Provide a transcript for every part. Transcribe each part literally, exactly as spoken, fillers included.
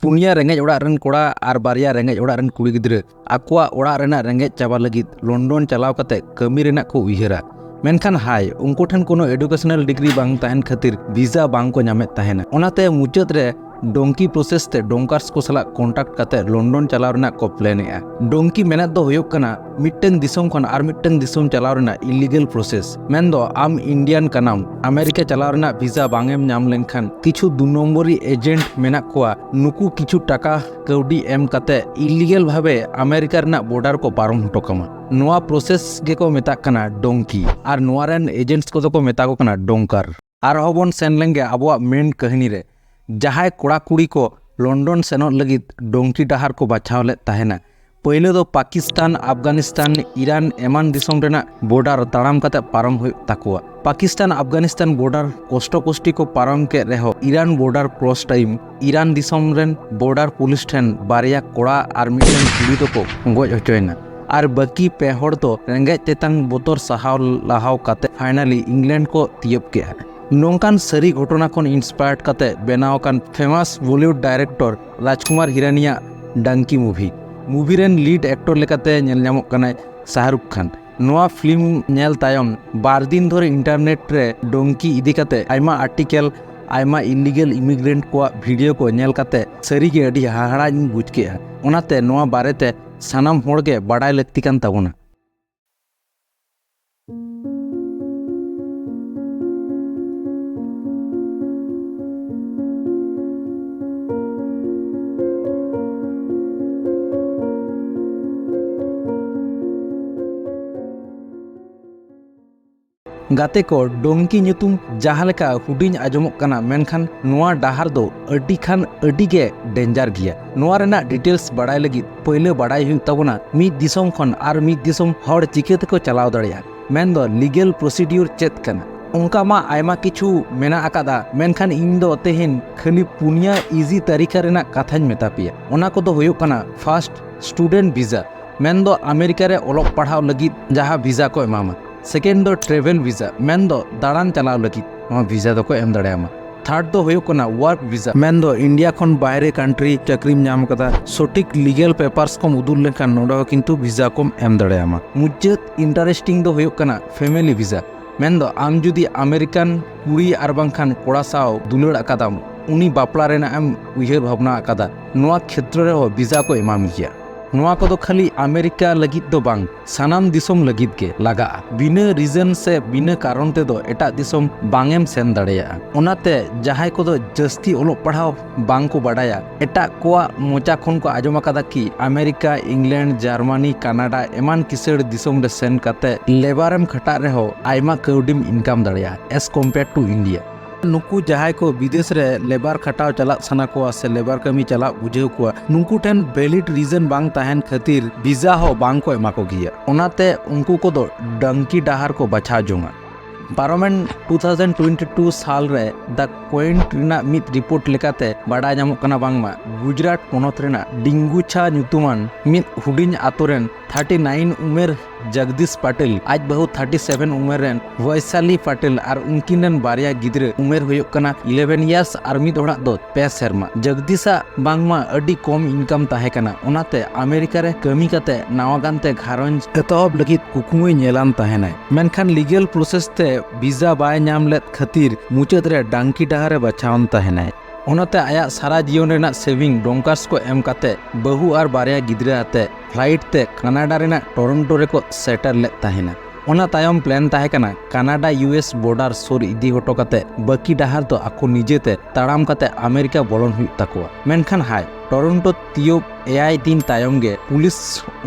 ᱯᱩᱱᱭᱟ ᱨᱮᱸᱜᱮᱡ ᱚᱲᱟᱜ ᱨᱮᱱ ᱠᱚᱲᱟ ᱟᱨ ᱵᱟᱨᱭᱟ ᱨᱮᱸᱜᱮᱡ ᱚᱲᱟᱜ ᱨᱮᱱ ᱠᱩᱲᱤ ᱜᱤᱫᱽᱨᱟᱹ ᱟᱠᱚᱣᱟᱜ ᱚᱲᱟᱜ ᱨᱮᱱᱟᱜ ᱨᱮᱸᱜᱮᱡ ᱪᱟᱵᱟ ᱞᱟᱹᱜᱤᱫ ᱞᱚᱱᱰᱚᱱ ᱪᱟᱞᱟᱣ ᱠᱟᱛᱮ ᱠᱟᱹᱢᱤ ᱨᱮᱱᱟᱜ ᱠᱚ ᱩᱭᱦᱟᱹᱨᱟ᱾ ᱢᱮᱱᱠᱷᱟᱱ ᱦᱟᱭ, ᱩᱱᱠᱩ ᱴᱷᱮᱱ ᱠᱳᱱᱳ educational degree ᱵᱟᱝ ᱛᱟᱦᱮᱱ ᱠᱷᱟᱹᱛᱤᱨ ᱵᱷᱤᱥᱟ ᱵᱟᱝ ᱠᱚ ᱧᱟᱢᱮᱫ ᱛᱟᱦᱮᱱᱟ᱾ ᱚᱱᱟᱛᱮ ᱢᱩᱪᱟᱹᱫ ᱨᱮ ᱰᱚᱝᱠᱤ ᱯᱨᱚᱥᱮᱥ ᱛᱮ ᱰᱚᱝᱠᱟᱨᱥ ᱠᱚ ᱥᱟᱞᱟᱜ ᱠᱚᱱᱴᱟᱠᱴ ᱠᱟᱛᱮ ᱞᱚᱱᱰᱚᱱ ᱪᱟᱞᱟᱣ ᱨᱮᱱᱟᱜ ᱠᱚ ᱯᱞᱮᱱᱮᱜᱼᱟ᱾ ᱰᱚᱝᱠᱤ ᱢᱮᱱᱮᱫ ᱫᱚ ᱦᱩᱭᱩᱜ ᱠᱟᱱᱟ ᱢᱤᱫᱴᱟᱝ ᱫᱤᱥᱚᱢ ᱠᱷᱚᱱ ᱟᱨ ᱢᱤᱫᱴᱟᱝ ᱫᱤᱥᱚᱢ ᱪᱟᱞᱟᱣ ᱨᱮᱱᱟᱜ ᱤᱞᱤᱜᱮᱞ ᱯᱨᱚᱥᱮᱥ᱾ ᱢᱮᱱᱫᱚ ᱟᱢ ᱤᱱᱰᱤᱭᱟᱱ ᱠᱟᱱᱟᱢ, ᱟᱢᱮᱨᱤᱠᱟ ᱪᱟᱞᱟᱣ ᱨᱮᱱᱟᱜ ᱵᱷᱤᱥᱟ ᱵᱟᱝ ᱮᱢ ᱧᱟᱢ ᱞᱮᱱᱠᱷᱟᱱ ᱠᱤᱪᱷᱩ ᱫᱩ ᱱᱚᱢᱵᱚᱨᱤ ᱮᱡᱮᱱᱴ ᱢᱮᱱᱟᱜ ᱠᱚᱣᱟ, ᱱᱩᱠᱩ ᱠᱤᱪᱷᱩ ᱴᱟᱠᱟ ᱠᱟᱹᱣᱰᱤ ᱮᱢ ᱠᱟᱛᱮ ᱤᱞᱤᱜᱮᱞ ᱵᱷᱟᱵᱮ ᱟᱢᱮᱨᱤᱠᱟ ᱨᱮᱱᱟᱜ ᱵᱚᱰᱟᱨ ᱠᱚ ᱯᱟᱨᱚᱢ ᱦᱚᱴᱚ ᱠᱟᱢᱟ᱾ ᱱᱚᱣᱟ ᱯᱨᱚᱥᱮᱥ ᱜᱮᱠᱚ ᱢᱮᱛᱟᱜ ᱠᱟᱱᱟ ᱰᱚᱝᱠᱤ ᱟᱨ ᱱᱚᱣᱟ ᱨᱮᱱ ᱮᱡᱮᱱᱴᱥ ᱠᱚᱫᱚ ᱠᱚ ᱢᱮᱛᱟ ᱠᱚ ᱠᱟᱱᱟ ᱰᱚᱝᱠᱟᱨ᱾ ᱟᱨᱦᱚᱸ ᱵᱚᱱ ᱥᱮᱱ ᱞᱮᱱᱜᱮ ᱟᱵᱚᱣᱟᱜ ᱢᱮᱱ ᱠᱟᱹᱦᱱᱤ ᱨᱮ᱾ ᱡᱟᱦᱟᱸᱭ ᱠᱚᱲᱟ ᱠᱩᱲᱤ ᱠᱚ ᱞᱚᱱᱰᱚᱱ ᱥᱮᱱᱚᱜ ᱞᱟᱹᱜᱤᱫ ᱰᱚᱝᱠᱤ ᱰᱟᱦᱟᱨ ᱠᱚ ᱵᱟᱪᱷᱟᱣ ᱞᱮᱫ ᱛᱟᱦᱮᱱᱟ, ᱯᱟᱹᱭᱞᱟᱹ ᱫᱚ ᱯᱟᱠᱤᱥᱛᱟᱱ, ᱟᱯᱜᱟᱱᱤᱥᱛᱟᱱ, ᱤᱨᱟᱱ ᱮᱢᱟᱱ ᱫᱤᱥᱚᱢ ᱨᱮᱱᱟᱜ ᱵᱚᱰᱟᱨ ᱛᱟᱲᱟᱢ ᱠᱟᱛᱮ ᱯᱟᱨᱚᱢ ᱦᱩᱭᱩᱜ ᱛᱟᱠᱚᱣᱟ᱾ ᱯᱟᱠᱤᱥᱛᱟᱱ ᱟᱯᱜᱟᱱᱤᱥᱛᱟᱱ ᱵᱚᱰᱟᱨ ᱠᱚᱥᱴᱚ ᱠᱚᱥᱴᱤ ᱠᱚ ᱯᱟᱨᱚᱢ ᱠᱮᱫ ᱨᱮᱦᱚᱸ, ᱤᱨᱟᱱ ᱵᱚᱰᱟᱨ ᱠᱨᱚᱥ ᱴᱟᱭᱤᱢ ᱤᱨᱟᱱ ᱫᱤᱥᱚᱢ ᱨᱮᱱ ᱵᱚᱰᱟᱨ ᱯᱩᱞᱤᱥ ᱴᱷᱮᱱ ᱵᱟᱨᱭᱟ ᱠᱚᱲᱟ ᱟᱨ ᱢᱤᱫᱴᱮᱱ ᱠᱩᱲᱤ ᱫᱚᱠᱚ ᱜᱚᱡ ᱦᱚᱪᱚᱭᱮᱱᱟ᱾ ᱟᱨ ᱵᱟᱹᱠᱤ ᱯᱮ ᱦᱚᱲ ᱫᱚ ᱨᱮᱸᱜᱮᱡ ᱛᱮᱛᱟᱝ ᱵᱚᱛᱚᱨ ᱥᱟᱦᱟᱣ ᱞᱟᱦᱟᱣ ᱠᱟᱛᱮ ᱯᱷᱟᱭᱱᱟᱞᱤ ᱤᱝᱞᱮᱱᱰ ᱠᱚ ᱛᱤᱭᱳᱜ ᱠᱮᱜᱼᱟ᱾ ᱱᱚᱝᱠᱟᱱ ᱥᱟᱹᱨᱤ ᱜᱷᱚᱴᱚᱱᱟ ᱠᱷᱚᱱ ᱤᱱᱥᱯᱟᱭᱟᱨᱰ ᱠᱟᱛᱮ ᱵᱮᱱᱟᱣ ᱟᱠᱟᱱ ᱯᱷᱮᱢᱟᱥ ᱵᱚᱞᱤᱣᱩᱰ ᱰᱟᱭᱨᱮᱠᱴᱚᱨ ᱨᱟᱡᱽᱠᱩᱢᱟᱨ ᱦᱤᱨᱟᱱᱤᱭᱟᱜ ᱰᱟᱝᱠᱤ ᱢᱩᱵᱷᱤ᱾ ᱢᱩᱵᱷᱤ ᱨᱮᱱ ᱞᱤᱰ ᱮᱠᱴᱚᱨ ᱞᱮᱠᱟᱛᱮ ᱧᱮᱞ ᱧᱟᱢᱚᱜ ᱠᱟᱱᱟᱭ ᱥᱟᱦᱨᱩᱠ ᱠᱷᱟᱱ᱾ ᱱᱚᱣᱟ ᱯᱷᱤᱞᱢ ᱧᱮᱞ ᱛᱟᱭᱚᱢ ᱵᱟᱨ ᱫᱤᱱ ᱫᱷᱚᱨᱮ ᱤᱱᱴᱟᱨᱱᱮᱴ ᱨᱮ ᱰᱚᱝᱠᱤ ᱤᱫᱤ ᱠᱟᱛᱮ ᱟᱭᱢᱟ ᱟᱨᱴᱤᱠᱮᱞ, ᱟᱭᱢᱟ ᱤᱞᱤᱜᱮᱞ ᱤᱢᱤᱜᱨᱮᱱᱴ ᱠᱚᱣᱟᱜ ᱵᱷᱤᱰᱤᱭᱳ ᱠᱚ ᱧᱮᱞ ᱠᱟᱛᱮ ᱥᱟᱹᱨᱤᱜᱮ ᱟᱹᱰᱤ ᱦᱟᱦᱟᱲᱟᱧ ᱵᱩᱡᱽ ᱠᱮᱜᱼᱟ᱾ ᱚᱱᱟᱛᱮ ᱱᱚᱣᱟ ᱵᱟᱨᱮᱛᱮ ᱥᱟᱱᱟᱢ ᱦᱚᱲᱜᱮ ᱵᱟᱰᱟᱭ ᱞᱟᱹᱠᱛᱤ ᱠᱟᱱ ᱛᱟᱵᱚᱱᱟ᱾ ᱜᱟᱛᱮ ᱠᱚ, ᱰᱚᱝᱠᱤ ᱧᱩᱛᱩᱢ ᱡᱟᱦᱟᱸ ᱞᱮᱠᱟ ᱦᱩᱰᱤᱧ ᱟᱸᱡᱚᱢᱚᱜ ᱠᱟᱱᱟ, ᱢᱮᱱᱠᱷᱟᱱ ᱱᱚᱣᱟ ᱰᱟᱦᱟᱨ ᱫᱚ ᱟᱹᱰᱤ ᱠᱷᱟᱱ ᱟᱹᱰᱤ ᱜᱮ ᱰᱮᱧᱡᱟᱨ ᱜᱮᱭᱟ᱾ ᱱᱚᱣᱟ ᱨᱮᱱᱟᱜ ᱰᱤᱴᱮᱞᱥ ᱵᱟᱲᱟᱭ ᱞᱟᱹᱜᱤᱫ ᱯᱟᱹᱭᱞᱟᱹ ᱵᱟᱲᱟᱭ ᱦᱩᱭᱩᱜ ᱛᱟᱵᱚᱱᱟ ᱢᱤᱫ ᱫᱤᱥᱚᱢ ᱠᱷᱚᱱ ᱟᱨ ᱢᱤᱫ ᱫᱤᱥᱚᱢ ᱦᱚᱲ ᱪᱤᱠᱟᱹ ᱛᱮᱠᱚ ᱪᱟᱞᱟᱣ ᱫᱟᱲᱮᱭᱟᱜᱼᱟ, ᱢᱮᱱᱫᱚ ᱞᱤᱜᱮᱞ ᱯᱨᱚᱥᱤᱰᱤᱭᱩᱨ ᱪᱮᱫ ᱠᱟᱱᱟ᱾ ᱚᱱᱠᱟ ᱢᱟ ᱟᱭᱢᱟ ᱠᱤᱪᱷᱩ ᱢᱮᱱᱟᱜ ᱟᱠᱟᱫᱟ, ᱢᱮᱱᱠᱷᱟᱱ ᱤᱧ ᱫᱚ ᱛᱮᱦᱮᱧ ᱠᱷᱟᱹᱞᱤ ᱯᱩᱱᱭᱟ ᱤᱡᱤ ᱛᱟᱹᱨᱤᱠᱟ ᱨᱮᱱᱟᱜ ᱠᱟᱛᱷᱟᱧ ᱢᱮᱛᱟ ᱯᱮᱭᱟ᱾ ᱚᱱᱟ ᱠᱚᱫᱚ ᱦᱩᱭᱩᱜ ᱠᱟᱱᱟ, ᱯᱷᱟᱥᱴ, ᱥᱴᱩᱰᱮᱱᱴ ᱵᱷᱤᱥᱟ, ᱢᱮᱱᱫᱚ ᱟᱢᱮᱨᱤᱠᱟ ᱨᱮ ᱚᱞᱚᱜ ᱯᱟᱲᱦᱟᱣ ᱞᱟᱹᱜᱤᱫ ᱡᱟᱦᱟᱸ ᱵᱷᱤᱥᱟ ᱠᱚ ᱮᱢᱟᱢᱟ᱾ ᱥᱮᱠᱮᱱᱰ ᱫᱚ ᱴᱨᱮᱵᱷᱮᱞ ᱵᱷᱤᱥᱟ, ᱢᱮᱱᱫᱚ ᱫᱟᱬᱟᱱ ᱪᱟᱞᱟᱣ ᱞᱟᱹᱜᱤᱫ ᱱᱚᱣᱟ ᱵᱷᱤᱥᱟ ᱫᱚᱠᱚ ᱮᱢ ᱫᱟᱲᱮᱭᱟᱢᱟ᱾ ᱛᱷᱟᱨᱰ ᱫᱚ ᱦᱩᱭᱩᱜ ᱠᱟᱱᱟ ᱣᱟᱨᱠ ᱵᱷᱤᱥᱟ, ᱢᱮᱱᱫᱚ ᱤᱱᱰᱤᱭᱟ ᱠᱷᱚᱱ ᱵᱟᱭᱨᱮ ᱠᱟᱱᱴᱨᱤ ᱪᱟᱹᱠᱨᱤᱢ ᱧᱟᱢ ᱠᱟᱫᱟ, ᱥᱚᱴᱷᱤᱠ ᱞᱤᱜᱟᱞ ᱯᱮᱯᱟᱨᱥ ᱠᱚᱢ ᱩᱫᱩᱜ ᱞᱮᱱᱠᱷᱟᱱ ᱱᱚᱰᱮ ᱦᱚᱸ ᱠᱤᱱᱛᱩ ᱵᱷᱤᱥᱟ ᱠᱚᱢ ᱮᱢ ᱫᱟᱲᱮᱭᱟᱢᱟ᱾ ᱢᱩᱪᱟᱹᱫ ᱤᱱᱴᱟᱨᱮᱥᱴᱤᱝ ᱫᱚ ᱦᱩᱭᱩᱜ ᱠᱟᱱᱟ ᱯᱷᱮᱢᱮᱞᱤ ᱵᱷᱤᱥᱟ, ᱢᱮᱱᱫᱚ ᱟᱢ ᱡᱩᱫᱤ ᱟᱢᱮᱨᱤᱠᱟᱱ ᱠᱩᱲᱤ ᱟᱨ ᱵᱟᱝᱠᱷᱟᱱ ᱠᱚᱲᱟ ᱥᱟᱶ ᱫᱩᱞᱟᱹᱲ ᱟᱠᱟᱫᱟᱢ, ᱩᱱᱤ ᱵᱟᱯᱞᱟ ᱨᱮᱱᱟᱜ ᱮᱢ ᱩᱭᱦᱟᱹᱨ ᱵᱷᱟᱵᱽᱱᱟ ᱟᱠᱟᱫᱟ, ᱱᱚᱣᱟ ᱠᱷᱮᱛᱨᱚ ᱨᱮᱦᱚᱸ ᱵᱷᱤᱥᱟ ᱠᱚ ᱮᱢᱟᱢ ᱜᱮᱭᱟ᱾ ᱱᱚᱣᱟ ᱠᱚᱫᱚ ᱠᱷᱟᱹᱞᱤ ᱟᱢᱮᱨᱤᱠᱟ ᱞᱟᱹᱜᱤᱫ ᱫᱚ ᱵᱟᱝ, ᱥᱟᱱᱟᱢ ᱫᱤᱥᱚᱢ ᱞᱟᱹᱜᱤᱫ ᱜᱮ ᱞᱟᱜᱟᱜᱼᱟ᱾ ᱵᱤᱱᱟᱹ ᱨᱤᱡᱚᱱ ᱥᱮ ᱵᱤᱱᱟᱹ ᱠᱟᱨᱚᱱ ᱛᱮᱫᱚ ᱮᱴᱟᱜ ᱫᱤᱥᱚᱢ ᱵᱟᱝ ᱮᱢ ᱥᱮᱱ ᱫᱟᱲᱮᱭᱟᱜᱼᱟ᱾ ᱚᱱᱟᱛᱮ ᱡᱟᱦᱟᱸᱭ ᱠᱚᱫᱚ ᱡᱟᱹᱥᱛᱤ ᱚᱞᱚᱜ ᱯᱟᱲᱦᱟᱣ ᱵᱟᱝ ᱠᱚ ᱵᱟᱰᱟᱭᱟ, ᱮᱴᱟᱜ ᱠᱚᱣᱟᱜ ᱢᱚᱪᱟ ᱠᱷᱚᱱ ᱠᱚ ᱟᱸᱡᱚᱢ ᱟᱠᱟᱫᱟ ᱠᱤ ᱟᱢᱮᱨᱤᱠᱟ, ᱤᱝᱞᱮᱱᱰ, ᱡᱟᱨᱢᱟᱱᱤ, ᱠᱟᱱᱟᱰᱟ ᱮᱢᱟᱱ ᱠᱤᱥᱟᱹᱬ ᱫᱤᱥᱚᱢ ᱨᱮ ᱥᱮᱱ ᱠᱟᱛᱮ ᱞᱮᱵᱟᱨ ᱮᱢ ᱠᱷᱟᱴᱟᱜ ᱨᱮᱦᱚᱸ ᱟᱭᱢᱟ ᱠᱟᱹᱣᱰᱤᱢ ᱤᱱᱠᱟᱢ ᱫᱟᱲᱮᱭᱟᱜᱼᱟ as compare to India᱾ ᱱᱩᱠᱩ ᱡᱟᱦᱟᱸᱭ ᱠᱚ ᱵᱤᱫᱮᱥ ᱨᱮ ᱞᱮᱵᱟᱨ ᱠᱷᱟᱴᱟᱣ ᱪᱟᱞᱟᱜ ᱥᱟᱱᱟ ᱠᱚᱣᱟ ᱥᱮ ᱞᱮᱵᱟᱨ ᱠᱟᱹᱢᱤ ᱪᱟᱞᱟᱜ ᱵᱩᱡᱷᱟᱹᱣ ᱠᱚᱣᱟ, ᱱᱩᱠᱩ ᱴᱷᱮᱱ ᱵᱷᱮᱞᱤᱰ ᱨᱤᱡᱚᱱ ᱵᱟᱝ ᱛᱟᱦᱮᱱ ᱠᱷᱟᱹᱛᱤᱨ ᱵᱷᱤᱥᱟ ᱦᱚᱸ ᱵᱟᱝ ᱠᱚ ᱮᱢᱟ ᱠᱚ ᱜᱮᱭᱟ᱾ ᱚᱱᱟᱛᱮ ᱩᱱᱠᱩ ᱠᱚᱫᱚ ᱰᱟᱹᱝᱠᱤ ᱰᱟᱦᱟᱨ ᱠᱚ ᱵᱟᱪᱷᱟᱣ ᱡᱚᱝᱟ᱾ ᱯᱟᱨᱚᱢᱮᱱ ᱴᱩ ᱛᱷᱟᱣᱡᱮᱱᱰ ᱴᱩᱭᱮᱱᱴᱤ ᱴᱩ ᱥᱟᱞ ᱨᱮ ᱫᱟ ᱠᱚᱭᱮᱱᱴ ᱨᱮᱱᱟᱜ ᱢᱤᱫ ᱨᱤᱯᱳᱨᱴ ᱞᱮᱠᱟᱛᱮ ᱵᱟᱰᱟᱭ ᱧᱟᱢᱚᱜ ᱠᱟᱱᱟ ᱵᱟᱝᱢᱟ ᱜᱩᱡᱽᱨᱟᱴ ᱯᱚᱱᱚᱛ ᱨᱮᱱᱟᱜ ᱰᱤᱝᱜᱩᱪᱷᱟ ᱧᱩᱛᱩᱢᱟᱱ ᱢᱤᱫ ᱦᱩᱰᱤᱧ ᱟᱛᱳ ᱨᱮᱱ ᱛᱷᱟᱨᱴᱤ ᱱᱟᱭᱤᱱ ᱩᱢᱮᱨ ᱡᱚᱜᱫᱤᱥ ᱯᱟᱴᱤᱞ, ᱟᱡ ᱵᱟᱹᱦᱩ ᱛᱷᱟᱨᱴᱤ ᱥᱮᱵᱷᱮᱱ ᱩᱢᱮᱨ ᱨᱮᱱ ᱵᱚᱭᱥᱟᱞᱤ ᱯᱟᱴᱤᱞ ᱟᱨ ᱩᱱᱠᱤᱱ ᱨᱮᱱ ᱵᱟᱨᱭᱟ ᱜᱤᱫᱽᱨᱟᱹ ᱩᱢᱮᱨ ᱦᱩᱭᱩᱜ ᱠᱟᱱᱟ ᱤᱞᱮᱵᱷᱮᱱ ᱤᱭᱟᱨᱥ ᱟᱨ ᱢᱤᱫ ᱦᱚᱲᱟᱜ ᱫᱚ ᱯᱮ ᱥᱮᱨᱢᱟ᱾ ᱡᱚᱜᱫᱤᱥᱟᱜ ᱵᱟᱝᱢᱟ ᱟᱹᱰᱤ ᱠᱚᱢ ᱤᱱᱠᱟᱢ ᱛᱟᱦᱮᱸ ᱠᱟᱱᱟ, ᱚᱱᱟᱛᱮ ᱟᱢᱮᱨᱤᱠᱟ ᱨᱮ ᱠᱟᱹᱢᱤ ᱠᱟᱛᱮ ᱱᱟᱣᱟ ᱜᱟᱱᱛᱮ ᱜᱷᱟᱨᱚᱸᱡᱽ ᱮᱛᱚᱦᱚᱵ ᱞᱟᱹᱜᱤᱫ ᱠᱩᱠᱢᱩᱭ ᱧᱮᱞᱟᱱ ᱛᱟᱦᱮᱱᱟᱭ᱾ ᱢᱮᱱᱠᱷᱟᱱ ᱞᱤᱜᱟᱞ ᱯᱨᱚᱥᱮᱥ ᱛᱮ ᱵᱷᱤᱥᱟ ᱵᱟᱭ ᱧᱟᱢ ᱞᱮᱫ ᱠᱷᱟᱹᱛᱤᱨ ᱢᱩᱪᱟᱹᱫ ᱨᱮ ᱰᱟᱝᱠᱤ ᱰᱟᱦᱟᱨ ᱨᱮ ᱵᱟᱪᱷᱟᱣᱟᱱ ᱛᱟᱦᱮᱱᱟᱭ᱾ ᱚᱱᱟᱛᱮ ᱟᱭᱟᱜ ᱥᱟᱨᱟ ᱡᱤᱭᱚᱱ ᱨᱮᱱᱟᱜ ᱥᱮᱵᱷᱤᱝ ᱰᱚᱝᱠᱟᱨᱥ ᱠᱚ ᱮᱢ ᱠᱟᱛᱮ ᱵᱟᱹᱦᱩ ᱟᱨ ᱵᱟᱨᱭᱟ ᱜᱤᱫᱽᱨᱟᱹ ᱟᱛᱮ ᱯᱷᱞᱟᱭᱤᱴ ᱛᱮ ᱠᱟᱱᱟᱰᱟ ᱨᱮᱱᱟᱜ ᱴᱚᱨᱚᱱᱴᱳ ᱨᱮᱠᱚ ᱥᱮᱴᱮᱨ ᱞᱮᱫ ᱛᱟᱦᱮᱱᱟ᱾ ᱚᱱᱟ ᱛᱟᱭᱚᱢ ᱯᱞᱮᱱ ᱛᱟᱦᱮᱸ ᱠᱟᱱᱟ ᱠᱟᱱᱟᱰᱟ ᱤᱭᱩ ᱮᱥ ᱵᱚᱨᱰᱟᱨ ᱥᱩᱨ ᱤᱫᱤ ᱦᱚᱴᱚ ᱠᱟᱛᱮ ᱵᱟᱹᱠᱤ ᱰᱟᱦᱟᱨ ᱫᱚ ᱟᱠᱚ ᱱᱤᱡᱮᱛᱮ ᱛᱟᱲᱟᱢ ᱠᱟᱛᱮ ᱟᱢᱮᱨᱤᱠᱟ ᱵᱚᱞᱚᱱ ᱦᱩᱭᱩᱜ ᱛᱟᱠᱚᱣᱟ᱾ ᱢᱮᱱᱠᱷᱟᱱ ᱦᱟᱭ, ᱴᱚᱨᱚᱱᱴᱳ ᱛᱤᱭᱳᱜ ᱮᱭᱟᱭ ᱫᱤᱱ ᱛᱟᱭᱚᱢ ᱜᱮ ᱯᱩᱞᱤᱥ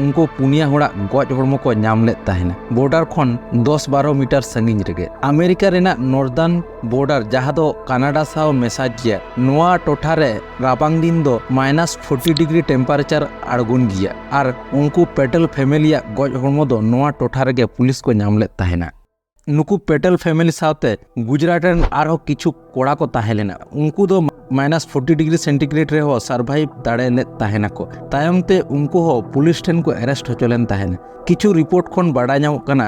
ᱩᱱᱠᱩ ᱯᱩᱱᱭᱟ ᱦᱚᱲᱟᱜ ᱜᱚᱡ ᱦᱚᱲᱢᱚ ᱠᱚ ᱧᱟᱢ ᱞᱮᱫ ᱛᱟᱦᱮᱱᱟ, ᱵᱚᱨᱰᱟᱨ ᱠᱷᱚᱱ ᱫᱚᱥ ᱵᱟᱨᱚ ᱢᱤᱴᱟᱨ ᱥᱟᱺᱜᱤᱧ ᱨᱮᱜᱮ᱾ ᱟᱢᱮᱨᱤᱠᱟ ᱨᱮᱱᱟᱜ ᱱᱚᱨᱫᱟᱨᱱ ᱵᱚᱨᱰᱟᱨ, ᱡᱟᱦᱟᱸ ᱫᱚ ᱠᱟᱱᱟᱰᱟ ᱥᱟᱶ ᱢᱮᱥᱟ ᱜᱮᱭᱟ, ᱱᱚᱣᱟ ᱴᱚᱴᱷᱟ ᱨᱮ ᱨᱟᱵᱟᱝ ᱫᱤᱱ ᱫᱚ ᱢᱟᱭᱱᱟᱥ ᱯᱷᱳᱨᱴᱤ ᱰᱤᱜᱽᱨᱤ ᱴᱮᱢᱯᱟᱨᱮᱪᱟᱨ ᱟᱬᱜᱚᱱ ᱜᱮᱭᱟ ᱟᱨ ᱩᱱᱠᱩ ᱯᱮᱴᱮᱞ ᱯᱷᱮᱢᱮᱞᱤᱭᱟᱜ ᱜᱚᱡ ᱦᱚᱲᱢᱚ ᱫᱚ ᱱᱚᱣᱟ ᱴᱚᱴᱷᱟ ᱨᱮᱜᱮ ᱯᱩᱞᱤᱥ ᱠᱚ ᱧᱟᱢ ᱞᱮᱫ ᱛᱟᱦᱮᱱᱟ᱾ ᱱᱩᱠᱩ ᱯᱮᱴᱮᱞ ᱯᱷᱮᱢᱮᱞᱤ ᱥᱟᱶᱛᱮ ᱜᱩᱡᱽᱨᱟᱴ ᱨᱮᱱ ᱟᱨᱦᱚᱸ ᱠᱤᱪᱷᱩ ᱠᱚᱲᱟ ᱠᱚ ᱛᱟᱦᱮᱸ ᱞᱮᱱᱟ᱾ ᱩᱱᱠᱩ ᱫᱚ ᱢᱟᱭᱱᱟᱥ ᱯᱷᱳᱨᱴᱤ ᱰᱤᱜᱽᱨᱤ ᱥᱮᱱᱴᱤᱜᱨᱮᱰ ᱨᱮᱦᱚᱸ ᱥᱟᱨᱵᱷᱟᱭᱤᱵᱷ ᱫᱟᱲᱮ ᱞᱮᱫ ᱛᱟᱦᱮᱱᱟᱠᱚ᱾ ᱛᱟᱭᱚᱢ ᱛᱮ ᱩᱱᱠᱩ ᱦᱚᱸ ᱯᱩᱞᱤᱥ ᱴᱷᱮᱱ ᱠᱚ ᱮᱨᱮᱥᱴ ᱦᱚᱪᱚ ᱞᱮᱱ ᱛᱟᱦᱮᱱᱟ᱾ ᱠᱤᱪᱷᱩ ᱨᱤᱯᱳᱨᱴ ᱠᱷᱚᱱ ᱵᱟᱰᱟᱭ ᱧᱟᱢᱚᱜ ᱠᱟᱱᱟ,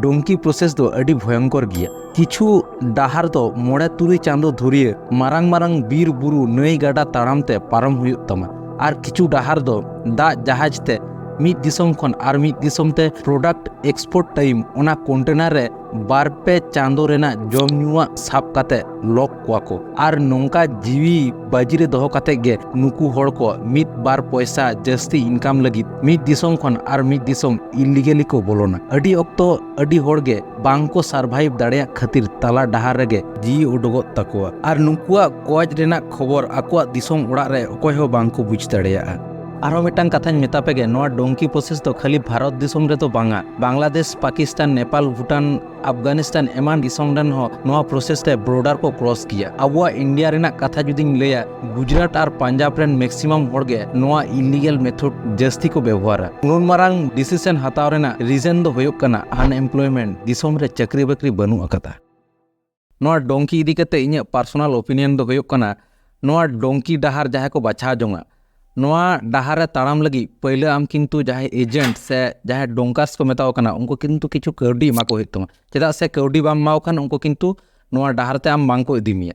ᱰᱚᱝᱠᱤ ᱯᱨᱚᱥᱮᱥ ᱫᱚ ᱟᱹᱰᱤ ᱵᱷᱚᱭᱚᱝᱠᱚᱨ ᱜᱮᱭᱟ᱾ ᱠᱤᱪᱷᱩ ᱰᱟᱦᱟᱨ ᱫᱚ ᱢᱚᱬᱮ ᱛᱩᱨᱩᱭ ᱪᱟᱸᱫᱚ ᱫᱷᱩᱨᱤᱭᱟᱹ ᱢᱟᱨᱟᱝ ᱢᱟᱨᱟᱝ ᱵᱤᱨ ᱵᱩᱨᱩ ᱱᱟᱹᱭ ᱜᱟᱰᱟ ᱛᱟᱲᱟᱢ ᱛᱮ ᱯᱟᱨᱚᱢ ᱦᱩᱭᱩᱜ ᱛᱟᱢᱟ, ᱟᱨ ᱠᱤᱪᱷᱩ ᱰᱟᱦᱟᱨ ᱫᱚ ᱫᱟᱜ ᱡᱟᱦᱟᱡᱽ ᱛᱮ ᱢᱤᱫ ᱫᱤᱥᱚᱢ ᱠᱷᱚᱱ ᱟᱨ ᱢᱤᱫ ᱫᱤᱥᱚᱢ ᱛᱮ ᱯᱨᱚᱰᱟᱠᱴ ᱮᱠᱥᱯᱳᱨᱴ ᱴᱟᱭᱤᱢ ᱚᱱᱟ ᱠᱚᱱᱴᱮᱱᱟᱨ ᱨᱮ ᱵᱟᱨ ᱯᱮ ᱪᱟᱸᱫᱚ ᱨᱮᱱᱟᱜ ᱡᱚᱢ ᱧᱩᱣᱟᱜ ᱥᱟᱵ ᱠᱟᱛᱮ ᱞᱚᱠ ᱠᱚᱣᱟ ᱠᱚ᱾ ᱟᱨ ᱱᱚᱝᱠᱟ ᱡᱤᱣᱤ ᱵᱟᱹᱡᱤ ᱨᱮ ᱫᱚᱦᱚ ᱠᱟᱛᱮ ᱜᱮ ᱱᱩᱠᱩ ᱦᱚᱲ ᱠᱚ ᱢᱤᱫ ᱵᱟᱨ ᱯᱚᱭᱥᱟ ᱡᱟᱹᱥᱛᱤ ᱤᱱᱠᱟᱢ ᱞᱟᱹᱜᱤᱫ ᱢᱤᱫ ᱫᱤᱥᱚᱢ ᱠᱷᱚᱱ ᱟᱨ ᱢᱤᱫ ᱫᱤᱥᱚᱢ ᱤᱞᱤᱜᱮᱞᱤ ᱠᱚ ᱵᱚᱞᱚᱱᱟ᱾ ᱟᱹᱰᱤ ᱚᱠᱛᱚ ᱟᱹᱰᱤ ᱦᱚᱲ ᱜᱮ ᱵᱟᱝ ᱠᱚ ᱥᱟᱨᱵᱷᱟᱭᱤᱵᱷ ᱫᱟᱲᱮᱭᱟᱜ ᱠᱷᱟᱹᱛᱤᱨ ᱛᱟᱞᱟ ᱰᱟᱦᱟᱨ ᱨᱮᱜᱮ ᱡᱤᱣᱤ ᱩᱰᱩᱠᱚᱜ ᱛᱟᱠᱚᱣᱟ, ᱟᱨ ᱱᱩᱠᱩᱣᱟᱜ ᱜᱚᱡ ᱨᱮᱱᱟᱜ ᱠᱷᱚᱵᱚᱨ ᱟᱠᱚᱣᱟᱜ ᱫᱤᱥᱚᱢ ᱚᱲᱟᱜ ᱨᱮ ᱚᱠᱚᱭ ᱦᱚᱸ ᱵᱟᱝ ᱠᱚ ᱵᱩᱡᱽ ᱫᱟᱲᱮᱭᱟᱜᱼᱟ᱾ ᱟᱨᱦᱚᱸ ᱢᱤᱫᱴᱟᱝ ᱠᱟᱛᱷᱟᱧ ᱢᱮᱛᱟ ᱯᱮᱜᱮ, ᱱᱚᱣᱟ ᱰᱚᱝᱠᱤ ᱯᱨᱚᱥᱮᱥ ᱫᱚ ᱠᱷᱟᱹᱞᱤ ᱵᱷᱟᱨᱚᱛ ᱫᱤᱥᱚᱢ ᱨᱮᱫᱚ ᱵᱟᱝᱟ, ᱵᱟᱝᱞᱟᱫᱮᱥ, ᱯᱟᱠᱤᱥᱛᱟᱱ, ᱱᱮᱯᱟᱞ, ᱵᱷᱩᱴᱟᱱ, ᱟᱯᱷᱜᱟᱱᱤᱥᱛᱟᱱ ᱮᱢᱟᱱ ᱫᱤᱥᱚᱢ ᱨᱮᱱ ᱦᱚᱸ ᱱᱚᱣᱟ ᱯᱨᱚᱥᱮᱥ ᱛᱮ ᱵᱚᱨᱰᱟᱨ ᱠᱚ ᱠᱨᱚᱥ ᱜᱮᱭᱟ᱾ ᱟᱵᱚᱣᱟᱜ ᱤᱱᱰᱤᱭᱟ ᱨᱮᱱᱟᱜ ᱠᱟᱛᱷᱟ ᱡᱩᱫᱤᱧ ᱞᱟᱹᱭᱟ, ᱜᱩᱡᱽᱨᱟᱴ ᱟᱨ ᱯᱟᱧᱡᱟᱵᱽ ᱨᱮᱱ ᱢᱮᱠᱥᱤᱢᱟᱢ ᱦᱚᱲ ᱜᱮ ᱱᱚᱣᱟ ᱤᱞᱤᱜᱮᱞ ᱢᱮᱛᱷᱚᱰ ᱡᱟᱹᱥᱛᱤ ᱠᱚ ᱵᱮᱵᱚᱦᱟᱨᱟ᱾ ᱱᱩᱱ ᱢᱟᱨᱟᱝ ᱰᱤᱥᱤᱥᱚᱱ ᱦᱟᱛᱟᱣ ᱨᱮᱱᱟᱜ ᱨᱤᱡᱚᱱ ᱫᱚ ᱦᱩᱭᱩᱜ ᱠᱟᱱᱟ ᱟᱱᱮᱢᱯᱞᱚᱭᱢᱮᱱᱴ, ᱫᱤᱥᱚᱢ ᱨᱮ ᱪᱟᱹᱠᱨᱤ ᱵᱟᱹᱠᱨᱤ ᱵᱟᱹᱱᱩᱜ ᱟᱠᱟᱫᱟ᱾ ᱱᱚᱣᱟ ᱰᱚᱝᱠᱤ ᱤᱫᱤ ᱠᱟᱛᱮ ᱤᱧᱟᱹᱜ ᱯᱟᱨᱥᱚᱱᱟᱞ ᱚᱯᱤᱱᱤᱭᱚᱱ ᱫᱚ ᱦᱩᱭᱩᱜ ᱠᱟᱱᱟ, ᱱᱚᱣᱟ ᱰᱚᱝᱠᱤ ᱰᱟᱦᱟᱨ ᱡᱟᱦᱟᱸᱭ ᱠᱚ ᱵᱟᱪᱷᱟᱣ ᱡᱚᱝᱟ, ᱱᱚᱣᱟ ᱰᱟᱦᱟᱨ ᱨᱮ ᱛᱟᱲᱟᱢ ᱞᱟᱹᱜᱤᱫ ᱯᱟᱹᱭᱞᱟᱹ ᱟᱢ ᱠᱤᱱᱛᱩ ᱡᱟᱦᱟᱸᱭ ᱮᱡᱮᱱᱴ ᱥᱮ ᱡᱟᱦᱟᱸᱭ ᱰᱚᱝᱠᱟᱨᱥ ᱠᱚ ᱢᱮᱛᱟ ᱠᱚ ᱠᱟᱱᱟ, ᱩᱱᱠᱩ ᱠᱤᱱᱛᱩ ᱠᱤᱪᱷᱩ ᱠᱟᱹᱣᱰᱤ ᱮᱢᱟ ᱠᱚ ᱦᱩᱭᱩᱜ ᱛᱟᱢᱟ᱾ ᱪᱮᱫᱟᱜ ᱥᱮ ᱠᱟᱹᱣᱰᱤ ᱵᱟᱢ ᱮᱢᱟ ᱠᱚ ᱠᱷᱟᱱ ᱩᱱᱠᱩ ᱠᱤᱱᱛᱩ ᱱᱚᱣᱟ ᱰᱟᱦᱟᱨ ᱛᱮ ᱟᱢ ᱵᱟᱝ ᱠᱚ ᱤᱫᱤ ᱢᱮᱭᱟ᱾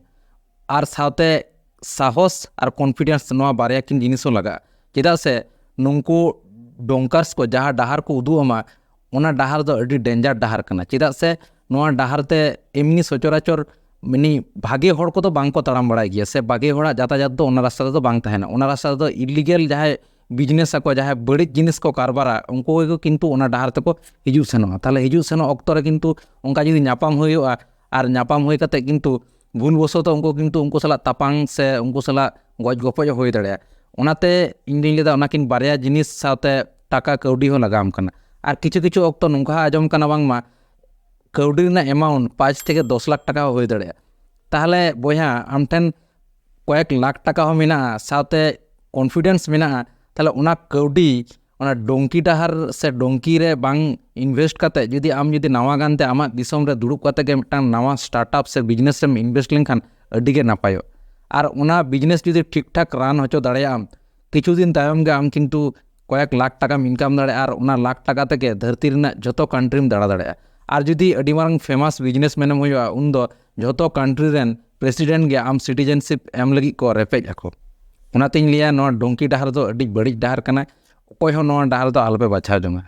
ᱟᱨ ᱥᱟᱶᱛᱮ ᱥᱟᱦᱚᱥ ᱟᱨ ᱠᱚᱱᱯᱷᱤᱰᱮᱱᱥ, ᱱᱚᱣᱟ ᱵᱟᱨᱭᱟ ᱠᱤᱱ ᱡᱤᱱᱤᱥ ᱦᱚᱸ ᱞᱟᱜᱟᱜᱼᱟ᱾ ᱪᱮᱫᱟᱜ ᱥᱮ ᱱᱩᱠᱩ ᱰᱚᱝᱠᱟᱨᱥ ᱠᱚ ᱡᱟᱦᱟᱸ ᱰᱟᱦᱟᱨ ᱠᱚ ᱩᱫᱩᱜ ᱟᱢᱟ, ᱚᱱᱟ ᱰᱟᱦᱟᱨ ᱫᱚ ᱟᱹᱰᱤ ᱰᱮᱧᱡᱟᱨ ᱰᱟᱦᱟᱨ ᱠᱟᱱᱟ᱾ ᱪᱮᱫᱟᱜ ᱥᱮ ᱱᱚᱣᱟ ᱰᱟᱦᱟᱨ ᱛᱮ ᱮᱢᱱᱤ ᱥᱚᱪᱚᱨᱟᱪᱚᱨ ᱢᱟᱱᱮ ᱵᱷᱟᱜᱮ ᱦᱚᱲ ᱠᱚᱫᱚ ᱵᱟᱝ ᱠᱚ ᱛᱟᱲᱟᱢ ᱵᱟᱲᱟᱭ ᱜᱮᱭᱟ, ᱥᱮ ᱵᱷᱟᱜᱮ ᱦᱚᱲᱟᱜ ᱡᱟᱛᱟᱭᱟᱛ ᱫᱚ ᱚᱱᱟ ᱨᱟᱥᱛᱟ ᱨᱮᱫᱚ ᱵᱟᱝ ᱛᱟᱦᱮᱱᱟ᱾ ᱚᱱᱟ ᱨᱟᱥᱛᱟ ᱨᱮᱫᱚ ᱤᱞᱤᱜᱮᱞ ᱡᱟᱦᱟᱸᱭ ᱵᱤᱡᱽᱱᱮᱥ ᱟᱠᱚ, ᱡᱟᱦᱟᱸᱭ ᱵᱟᱹᱲᱤᱡ ᱡᱤᱱᱤᱥ ᱠᱚ ᱠᱟᱨᱵᱟᱨᱟ, ᱩᱱᱠᱩ ᱜᱮᱠᱚ ᱠᱤᱱᱛᱩ ᱚᱱᱟ ᱰᱟᱦᱟᱨ ᱛᱮᱠᱚ ᱦᱤᱡᱩᱜ ᱥᱮᱱᱚᱜᱼᱟ᱾ ᱛᱟᱦᱚᱞᱮ ᱦᱤᱡᱩᱜ ᱥᱮᱱᱚᱜ ᱚᱠᱛᱚ ᱨᱮ ᱠᱤᱱᱛᱩ ᱚᱱᱠᱟ ᱡᱩᱫᱤ ᱧᱟᱯᱟᱢ ᱦᱩᱭᱩᱜᱼᱟ, ᱟᱨ ᱧᱟᱯᱟᱢ ᱦᱩᱭ ᱠᱟᱛᱮ ᱠᱤᱱᱛᱩ ᱵᱷᱩᱞ ᱵᱚᱥᱚᱛᱚ ᱩᱱᱠᱩ ᱠᱤᱱᱛᱩ ᱩᱱᱠᱩ ᱥᱟᱞᱟᱜ ᱛᱟᱯᱟᱝ ᱥᱮ ᱩᱱᱠᱩ ᱥᱟᱞᱟᱜ ᱜᱚᱡ ᱜᱚᱯᱚᱡ ᱦᱚᱸ ᱦᱩᱭ ᱫᱟᱲᱮᱭᱟᱜᱼᱟ᱾ ᱚᱱᱟᱛᱮ ᱤᱧ ᱫᱩᱧ ᱞᱟᱹᱭᱫᱟ, ᱚᱱᱟᱠᱤᱱ ᱵᱟᱨᱭᱟ ᱡᱤᱱᱤᱥ ᱥᱟᱶᱛᱮ ᱴᱟᱠᱟ ᱠᱟᱹᱣᱰᱤ ᱦᱚᱸ ᱞᱟᱜᱟᱣᱟᱢ ᱠᱟᱱᱟ᱾ ᱟᱨ ᱠᱤᱪᱷᱩ ᱠᱤᱪᱷᱩ ᱚᱠᱛᱚ ᱱᱚᱝᱠᱟ ᱦᱚᱸ ᱟᱸᱡᱚᱢ ᱠᱟᱱᱟ, ᱵᱟᱝᱢᱟ ᱠᱟᱹᱣᱰᱤ ᱨᱮᱱᱟᱜ ᱮᱢᱟᱣᱩᱱᱴ ᱯᱟᱸᱪ ᱛᱷᱮᱠᱮ ᱫᱚᱥ ᱞᱟᱠᱷ ᱴᱟᱠᱟ ᱦᱚᱸ ᱦᱩᱭ ᱫᱟᱲᱮᱭᱟᱜᱼᱟ᱾ ᱛᱟᱦᱚᱞᱮ ᱵᱚᱭᱦᱟ, ᱟᱢ ᱴᱷᱮᱱ ᱠᱚᱭᱮᱠ ᱞᱟᱠᱷ ᱴᱟᱠᱟ ᱦᱚᱸ ᱢᱮᱱᱟᱜᱼᱟ, ᱥᱟᱶᱛᱮ ᱠᱚᱱᱯᱷᱤᱰᱮᱱᱥ ᱢᱮᱱᱟᱜᱼᱟ, ᱛᱟᱦᱚᱞᱮ ᱚᱱᱟ ᱠᱟᱹᱣᱰᱤ ᱚᱱᱟ ᱰᱚᱝᱠᱤ ᱰᱟᱦᱟᱨ ᱥᱮ ᱰᱚᱝᱠᱤ ᱨᱮ ᱵᱟᱝ ᱤᱱᱵᱷᱮᱥᱴ ᱠᱟᱛᱮ, ᱡᱩᱫᱤ ᱟᱢ ᱡᱩᱫᱤ ᱱᱟᱣᱟ ᱜᱟᱱᱛᱮ ᱟᱢᱟᱜ ᱫᱤᱥᱚᱢ ᱨᱮ ᱫᱩᱲᱩᱵ ᱠᱟᱛᱮ ᱜᱮ ᱢᱤᱫᱴᱟᱝ ᱱᱟᱣᱟ ᱥᱴᱟᱨᱴᱟᱯ ᱥᱮ ᱵᱤᱡᱽᱱᱮᱥ ᱨᱮᱢ ᱤᱱᱵᱷᱮᱥᱴ ᱞᱮᱱᱠᱷᱟᱱ ᱟᱹᱰᱤ ᱜᱮ ᱱᱟᱯᱟᱭᱚᱜ᱾ ᱟᱨ ᱚᱱᱟ ᱵᱤᱡᱽᱱᱮᱥ ᱡᱩᱫᱤ ᱴᱷᱤᱠ ᱴᱷᱟᱠ ᱨᱟᱱ ᱦᱚᱪᱚ ᱫᱟᱲᱮᱭᱟᱜ ᱟᱢ, ᱠᱤᱪᱷᱩ ᱫᱤᱱ ᱛᱟᱭᱚᱢ ᱜᱮ ᱟᱢ ᱠᱤᱱᱛᱩ ᱠᱚᱭᱮᱠ ᱞᱟᱠᱷ ᱴᱟᱠᱟᱢ ᱤᱱᱠᱟᱢ ᱫᱟᱲᱮᱭᱟᱜᱼᱟ, ᱟᱨ ᱚᱱᱟ ᱞᱟᱠᱷ ᱴᱟᱠᱟ ᱛᱮᱜᱮ ᱫᱷᱟᱹᱨᱛᱤ ᱨᱮᱱᱟᱜ ᱡᱷᱚᱛᱚ ᱠᱟᱱᱴᱨᱤᱢ ᱫᱟᱬᱟ ᱫᱟᱲᱮᱭᱟᱜᱼᱟ᱾ ᱟᱨ ᱡᱩᱫᱤ ᱟᱹᱰᱤ ᱢᱟᱨᱟᱝ ᱯᱷᱮᱢᱟᱥ ᱵᱤᱡᱽᱱᱮᱥ ᱢᱮᱱᱮᱢ ᱦᱩᱭᱩᱜᱼᱟ, ᱩᱱᱫᱚ ᱡᱷᱚᱛᱚ ᱠᱟᱱᱴᱨᱤ ᱨᱮᱱ ᱯᱨᱮᱥᱤᱰᱮᱱᱴ ᱜᱮ ᱟᱢ ᱥᱤᱴᱤᱡᱮᱱᱥᱤᱯ ᱮᱢ ᱞᱟᱹᱜᱤᱫ ᱠᱚ ᱨᱮᱯᱮᱡ ᱟᱠᱚ᱾ ᱚᱱᱟᱛᱤᱧ ᱞᱟᱹᱭᱟ, ᱱᱚᱣᱟ ᱰᱷᱩᱝᱠᱤ ᱰᱟᱦᱟᱨ ᱫᱚ ᱟᱹᱰᱤ ᱵᱟᱹᱲᱤᱡ ᱰᱟᱦᱟᱨ ᱠᱟᱱᱟ᱾ ᱚᱠᱚᱭ ᱦᱚᱸ ᱱᱚᱣᱟ ᱰᱟᱦᱟᱨ ᱫᱚ ᱟᱞᱚᱯᱮ ᱵᱟᱪᱷᱟᱣ ᱡᱚᱝᱟ᱾